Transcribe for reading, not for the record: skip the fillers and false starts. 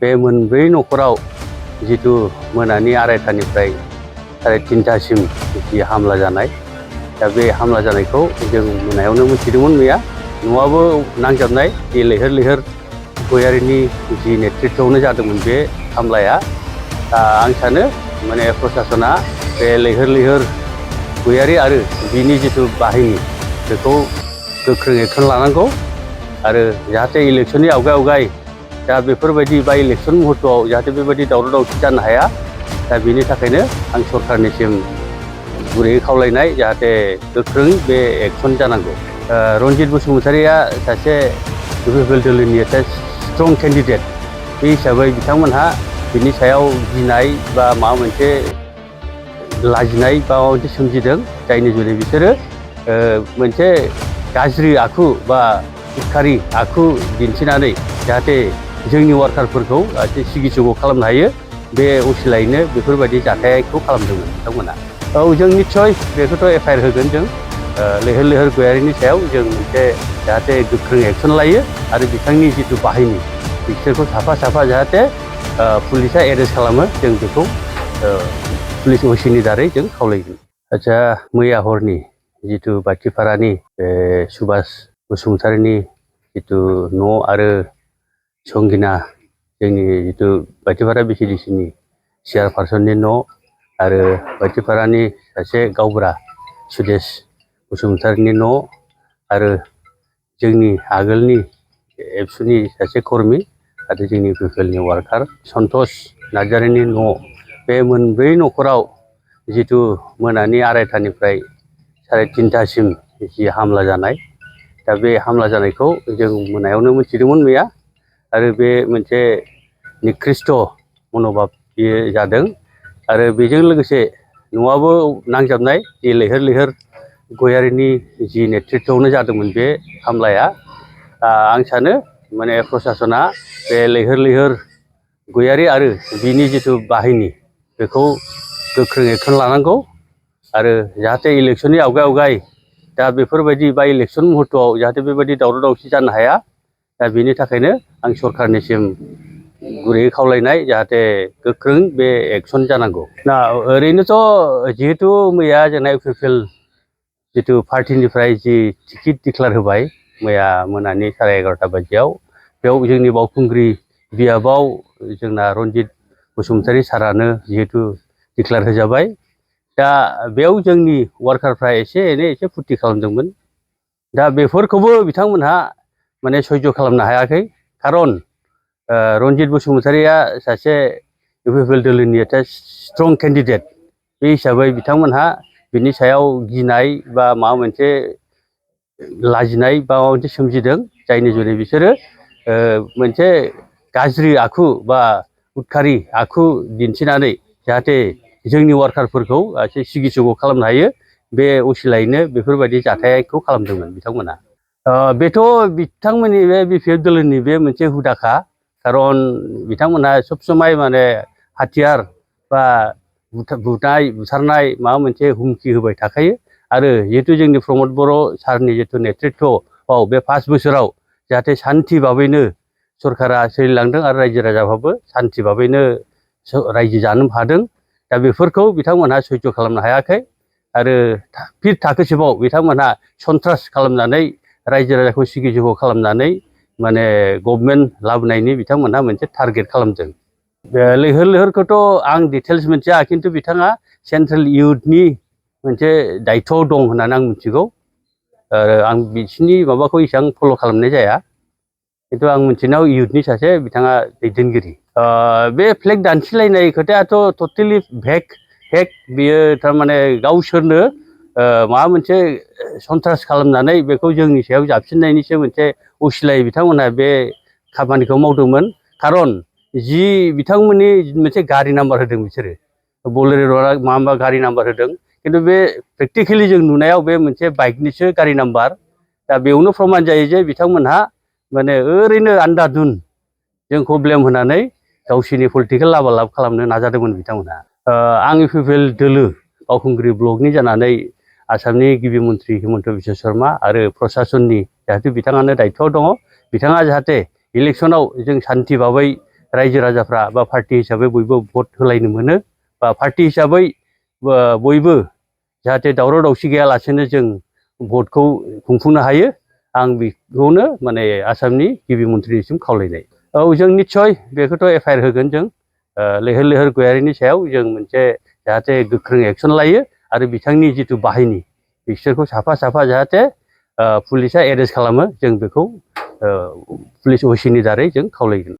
बे मोनब्रै न'खराव जितु मोनानि आरायटानिफ्राय 3:30सिम जि हामला जानाय दा बे हामला जानायखौ जों मोनायावनो मिथिदोंमोन मैया न'आबो नांजाबनाय जि लैहोर लैहोर गयारिनि जि नेतृत्वआवनो जादोंमोन बे हामलाया आं सानो माने प्रशासना बे लैहोर लैहोर गयारि आरो बिनि जितु बाहिनी बेखौ गोख्रों एक्सन लानांगौ आरो जाहाथे इलेक्शननि आवगाय दा बेफोरबायदि बा इलेक्शन मुहूर्तआव जाहाथे बेबायदि दावराव दावसि जानो हाया दा बेनि थाखायनो आं सरकारनिसिम गुरैयै खावलायनाय जाहाथे गोख्रों बे एक्सन जानांगौ। रनजित बसुमतारिया सासे इउपिपिएल दोलोनि स्ट्रं केन्डिडेट बे हिसाबै बिथांमोनहा बिनि सायाव गिनाय बा माबा मोनसे लाजिनाय बा माबा मोनसे सोमजिदों जायनि जुनै बिसोरो मोनसे गाज्रि आखु बा उदखारि आखु दिन्थिनानै जाहाथे जोंनि वार्कारफोरखौ सिगि सिग' खालामनो हायो बे असिलायैनो बेफोरबायदि जाथायखौ खालामदोंमोन बिथांमोना। औ जों निस्सय बेखौथ' एफआइआर होगोन जों लैहोर लैहोर गयारिनि सायाव जों मोनसे जाहाथे गोख्रों एक्सन लायो आरो बिथांनि जितु बाहिनी बिसोरखौ साफा साफा जाहाथे पुलिसा एरेस्ट खालामो जों बेखौ पुलिस असिनि दारै जों खावलायगोन। आच्छा मैया हरनि जितु बाथिपारानि सुभाष बसुमतारिनि जितु न' आरो संगिना जोंनि जितु बाथिपारा बिसिडिसिनि चेयारपारसननि न' आरो बाथिपारानि सासे गावबुरा सुदेश बसुमतारिनि न' आरो जोंनि आगोलनि एबसुनि सासे कर्मि आरो जोंनि इउपिपिएलनि वार्कार सन्तोष नार्जारिनि न' बे मोनब्रै न'खराव जितु मोनानि आरायटानिफ्राय 3:30सिम जि हामला जानाय दा बे हामला जानायखौ जों मोनायावनो मिथिदोंमोन मैया आरो बे मोनसे निकृष्ट मन'भाब बियो जादों आरो बेजों लोगोसे न'आबो नांजाबनाय जि लैहोर लैहोर गयारिनि जि नेतृत्वआवनो जादोंमोन बे हामलाया आं सानो माने प्रशासना बे लैहोर लैहोर गयारि आरो बिनि जितु बाहिनी बेखौ गोख्रों एक्सन लानांगौ आरो जाहाथे इलेक्शननि आवगाय दा बेफोरबायदि बा इलेक्शन मुहूर्तआव जाहाथे बेबायदि दावराव दावसि जानो हाया दा बेनि थाखायनो आं सरकारनिसिम गुरैयै खावलायनाय जाहाथे गोख्रों बे एक्सन जानांगौ। ना ओरैनोथ' जिहेतु मैया जोंना इउपिपिएल जितु पार्टिनिफ्राय जि टिकेट डिक्लेयार होबाय मैया मोनानि 11:30 बाजियाव बेयाव जोंनि बावखुंग्रि बियाबाव जोंना रनजित बसुमतारि सारानो जिहेतु डिक्लेयार होजाबाय दा बेयाव जोंनि वार्कारफ्रा एसे फुरथि खालामदोंमोन दा बेफोरखौबो बिथांमोनहा माने सह्य खालामनो हायाखै खारन रनजित बसुमतारिया सासे इउपिपिएल दोलोनि स्ट्रं केन्डिडेट बे हिसाबै बिथांमोनहा बिनि सायाव गिनाय बा माबा मोनसे लाजिनाय बा माबा मोनसे सोमजिदों जायनि जुनै बिसोरो मोनसे गाज्रि आखु बा उदखारि आखु दिन्थिनानै जाहाथे जोंनि वार्कारफोरखौ सिगि सिग' खालामनो हायो बे असिलायैनो बेफोरबायदि जाथायखौ खालामदोंमोन बिथांमोना। बेथ' बिथांमोननि बे बिपिएफ दोलोनि बे मोनसे हुदाखा खारन बिथांमोनहा सब समाय माने हाथियार बा बुनाय बुथारनाय माबा मोनसे हुमखि होबाय थाखायो आरो जिहेतु जोंनि प्रमद बर' सारनि जितु नेतृत्वआव बे 5 बोसोराव जाहाथे सान्थि भाबैनो सरकारा सोलिलांदों आरो रायजो राजाफ्राबो सान्थि भाबैनो रायजो जानो हादों दा बेफोरखौ बिथांमोनहा सह्य खालामनो हायाखै आरो फिन थाखोसेबाव बिथांमोनहा सन्त्रास खालामनानै रायजो राजाखौ सिगि सिग' खालामनानै माने गभर्नमेन्ट लाबोनायनि बिथांमोनहा मोनसे टारगेट खालामदों। लैहोर लैहोरखौथ' आं डिटेल्स मिथिया खिन्थु बिथाङा सेन्ट्रेल इयुथनि मोनसे दायित्व दं होननानै आं मिथिगौ आरो आं बिसिनि माबाखौ एसेबां फल' खालामनाय जाया खिन्थु आं मिथिनायाव इयुथनि सासे बिथाङा दैदेनगिरि। बे फ्लेग दानथिलायनाय खोथायाथ' टटेलि फेक बियो थारमाने गावसोरनो माबा मोनसे सन्त्रास खालामनानै बेखौ जोंनि सायाव जाबसिननायनिसो मोनसे असिलायै बिथांमोनहा बे खामानिखौ मावदोंमोन खारन जि बिथांमोननि मोनसे गारि नाम्बार होदों बिसोरो बलेर' माबा गारि नाम्बार होदों खिन्थु बे प्रेक्टिकेलि जों नुनायाव बे मोनसे बाइकनिसो गारि नाम्बार दा बेयावनो प्रमान जायो जे बिथांमोनहा माने ओरैनो आन्धाधुन जोंखौ ब्लेम होनानै गावसोरनि पलिटिकेल लाबा खालामनो नाजादोंमोन बिथांमोनहा। आं इउपिपिएल दोलो बावखुंग्रि ब्लकनि जानानै आसामनि गिबि मन्थ्रि हिमन्त बिश्व शर्मा आरो प्रशासननि जाहाथे बिथाङानो दायित्वआव दङ बिथाङा जाहाथे इलेक्शनाव जों सान्थि भाबै रायजो राजाफ्रा बा पार्टी हिसाबै बयबो भट होलायनो मोनो बा पार्टी हिसाबै बयबो जाहाथे दावराव दावसि गैयालासेनो जों भटखौ खुंफुंनो हायो आं बेखौनो माने आसामनि गिबि मन्थ्रिनिसिम खावलायनाय। औ जों निस्सय बेखौथ' एफआइआर होगोन जों लैहोर लैहोर गयारिनि सायाव जों मोनसे जाहाथे गोख्रों एक्सन लायो आरो बिथांनि जिथु बाहायनि बिसोरखौ साफा साफा जाहाथे पुलिसा एरेस्ट खालामो जों बेखौ पुलिस असिनि दारै जों खावलायगोन।